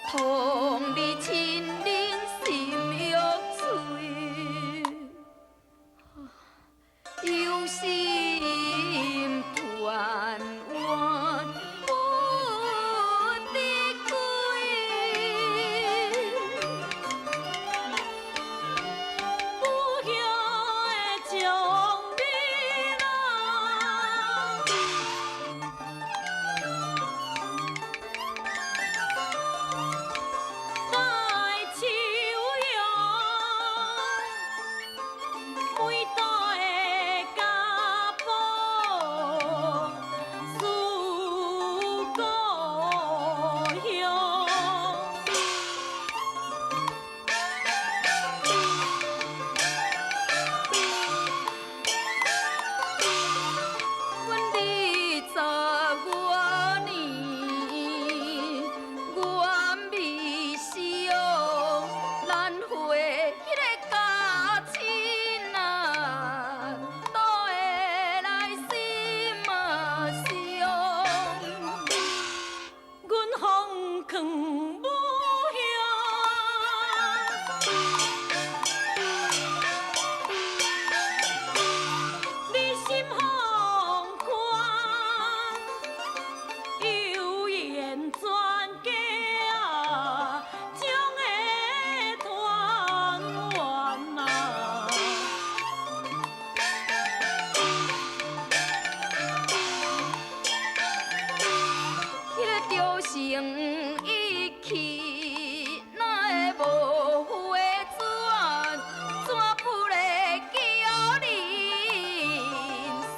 痛你親人心欲碎，憂心團圓不得歸。母乡的将民啊，在树乡，每代的家宝思故乡。阮20外年，愿未相，难回彼个家亲啊，倒会来心啊伤。阮放囥母乡，你心放宽，有缘全家啊，将会团圆啊。彼个赵成一去，哪会无回转？怎不会叫人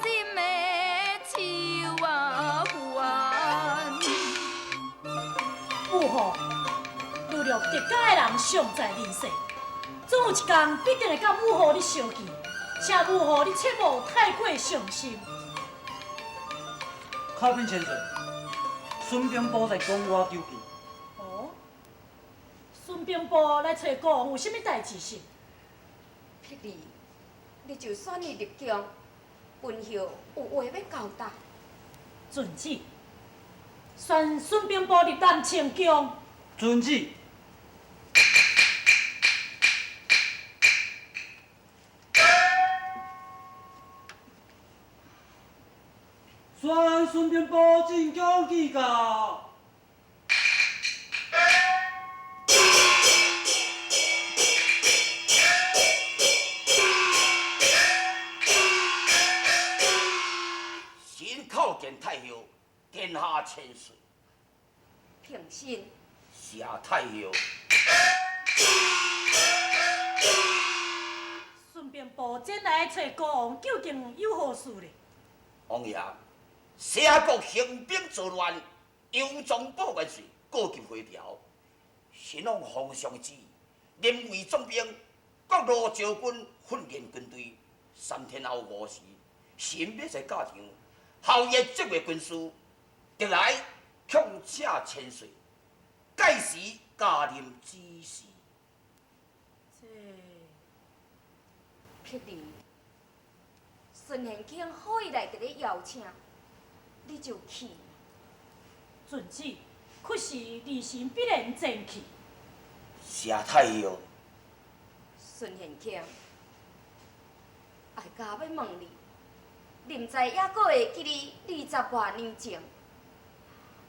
心的树啊悬？母后，女落狄家的人尚在人世，总有一天必定会佮母后你相见，请母后你切莫太过伤心。靠边千岁，孙兵部在宫外求见。哦，孙兵部来揣国王有啥物代志是？碧儿，你就选伊入宫，本后有话欲交代。遵旨，选孙兵部入南清宫。遵旨。选孙兵部进宫见教。臣叩见太后，殿下千岁。平身。谢太后。孙兵部前来揣国王，究竟有何事呢？王爷，西国兴兵作乱，尤宗报元帅告急回朝，臣奉皇上旨，临危总兵，各路招军训练军队。3天后午时，臣欲在教场，候约这位军师，特来恳请千岁，届时驾临指示。这碧儿，孙贤卿好意来伫咧邀请，你就去。遵旨，确是儿臣必然前去。谢太后。孙贤卿，哀家欲问你，你毋知犹阁会记你20外年前，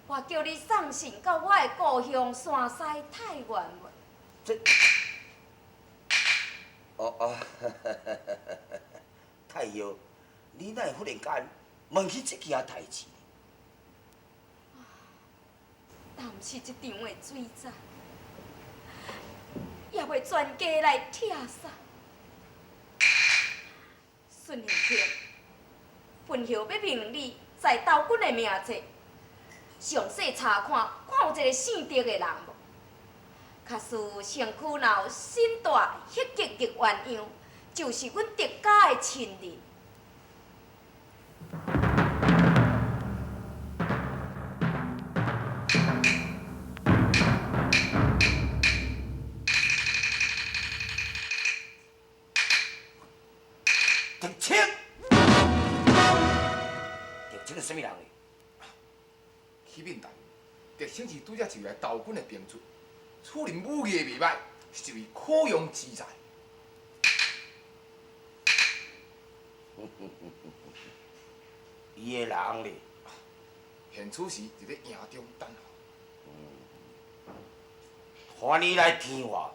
我叫你送信到我的故乡山西太原无？这，哦哦，太后，你哪会忽然间问起这件代志？但毋是这场的水灾，也袂全家来拆散。孙贤卿，本后欲命你在投军的名册，详细查看，看有一个姓狄的人无？假使身躯若有新大血结玉鸳鸯，就是阮狄家的亲人。狄青，狄青是啥物人呢？启禀大人，狄青是拄才入来投军的兵卒，此人武艺袂歹，是一位可用之才。伊的人咧，现此时伫咧营中等候。传伊来听话。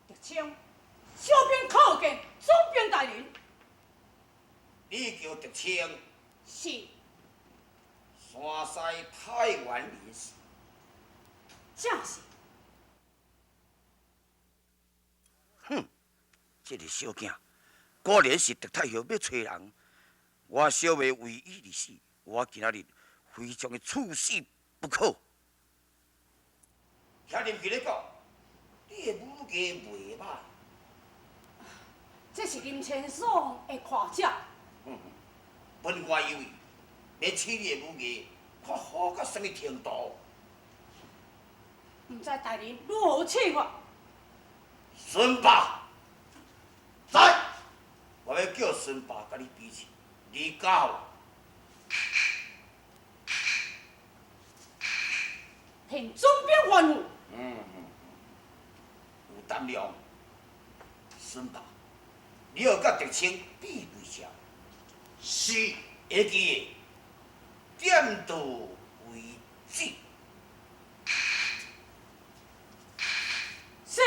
德清，小兵叩见总兵大人。你叫德清？是。山西太原人士。正是。哼，这个小囝果然是德太后欲揣人。我小妹为伊而死，我今仔日非将伊处死不可。听林奇咧讲，你的武艺袂歹。这是林先生的夸奖。本官以为，欲试你的武艺，看好到啥物程度？毋知大人如何试法？孙爸，在，我欲叫孙爸佮你比试，你敢无？听总兵吩咐。有胆量，孙爸，你欲佮德清比对下，是，会记得点到为止。是。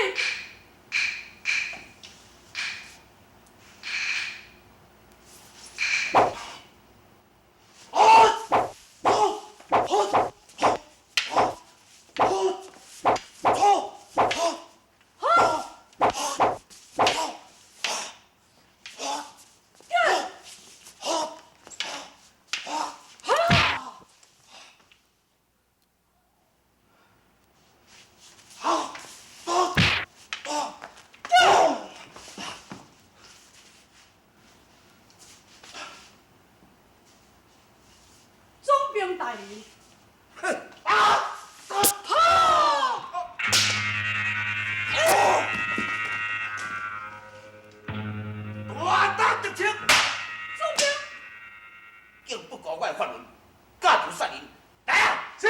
总兵大人。大胆得逞！总兵，竟不顾我的法轮，假图杀人！来啊！是。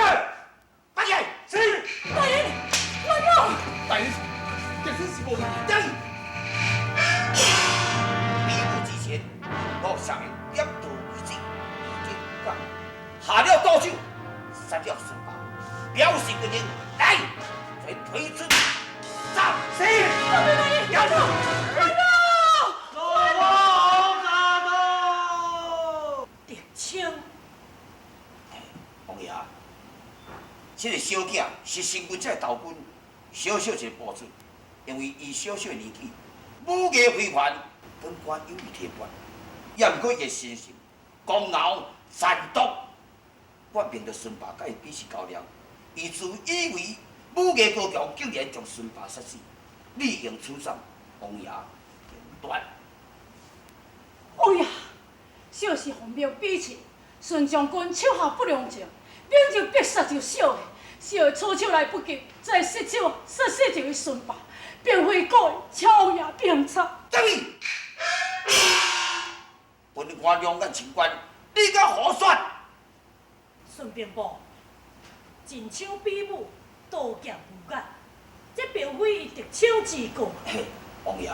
大爷，是。大人，我讲。大人，德清是无等。比武之前，我下面点到为止，已经讲下了毒手，杀了孙爸，表示军营。来，再推出斩。是。总兵大人，要走。德清，王爷，这个小囝是新军这投军，小小一个部队，因为伊小小的年纪，武艺非凡，本官有意提拔，也毋过伊的身形，刚敖善毒，我命著孙爸佮伊比试较量，伊自以为武艺高强，竟然将孙爸杀死，理应处斩，王爷评断。王爷，小婿奉命比试，孙将军手下不良将，免就必杀就小的，小的出手来不及，再失手杀死一位孙爸，并非故意，请王爷明察。对。本官两眼清官，你敢胡说？孙兵部，真枪比武，刀剑无眼，这并非得逞之过。嘿，王爷，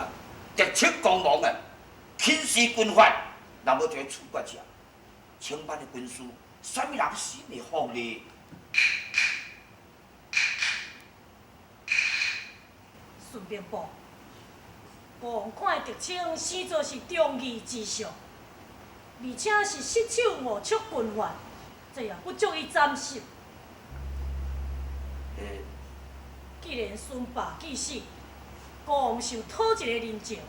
得逞光芒啊，轻视军法，若无一个处决者，清班的军师，啥物人心会服呢？孙兵部，国王看得清生做是忠义之相，而且是失手误触军法，这也不足以斩首。既然孙爸既死，国王想讨一个人情，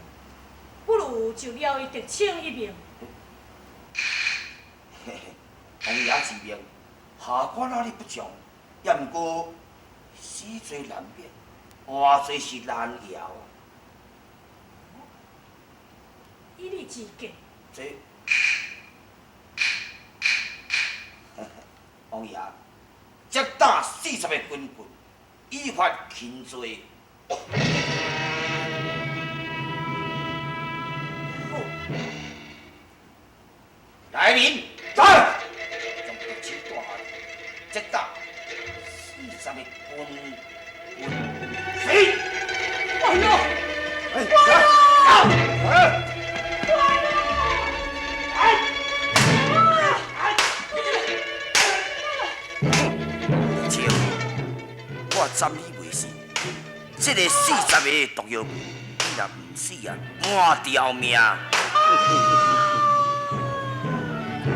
不如就饶伊得逞一命。嘿嘿，王爷之命，下官哪里不从？也毋过死罪难免，活罪是难饶啊！以你之见，这，王爷，这打40个军棍，依法轻罪。好，来人，在，将德清带下，这打40个军。我斬你袂死，這个40个毒藥，你若毋死啊，半條命。